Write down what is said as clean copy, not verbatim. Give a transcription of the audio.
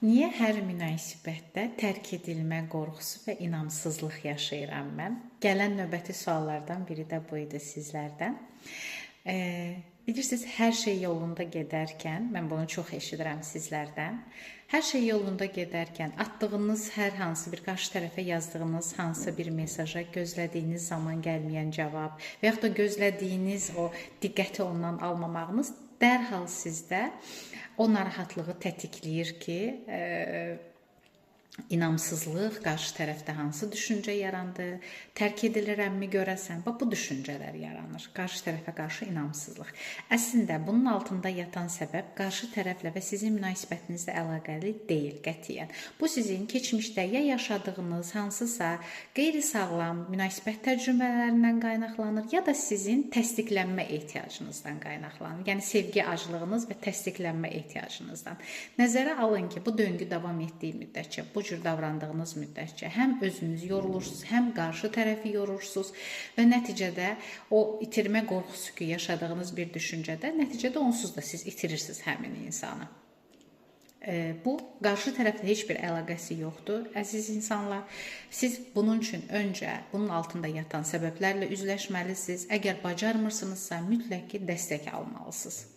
Niyə hər münasibətdə tərk edilmə qorxusu və inamsızlıq yaşayıram mən? Gələn növbəti suallardan biri də bu idi sizlərdən. Bilirsiniz, hər şey yolunda gedərkən, mən bunu çox eşidirəm sizlərdən. Hər şey yolunda gedərkən atdığınız hər hansı bir qarşı tərəfə yazdığınız hansısa bir mesaja gözlədiyiniz zaman gəlməyən cavab və yaxud da gözlədiyiniz o diqqəti ondan almamağınız dərhal sizdə o narahatlığı tətikləyir ki, inamsızlıq, qarşı tərəfdə hansı düşüncə yarandı, tərk edilirəmmi görəsən? Bax bu düşüncələr yaranır. Qarşı tərəfə qarşı inamsızlıq. Əslində bunun altında yatan səbəb qarşı tərəflə və sizin münasibətinizlə əlaqəli deyil qətiyyən. Bu sizin keçmişdə ya yaşadığınız hansısa qeyri-sağlam münasibət təcrübələrindən qaynaqlanır, ya da sizin təsdiqlənmə ehtiyacınızdan qaynaqlanır. Yəni sevgi aclığınız və təsdiqlənmə ehtiyacınızdan. Nəzərə alın ki, bu döngü davam etdiyi müddətcə, bu cür davrandığınız müddətcə həm özünüz yorulursunuz, həm qarşı tərəfi yorursunuz və nəticədə o itirmə qorxusu ki, yaşadığınız bir düşüncədə, nəticədə onsuz da siz itirirsiniz həmin insanı. Bu qarşı tərəflə heç bir əlaqəsi yoxdur, əziz insanlar. Siz bunun üçün öncə bunun altında yatan səbəblərlə üzləşməlisiniz. Əgər bacarmırsınızsa, mütləq ki, dəstək almalısınız.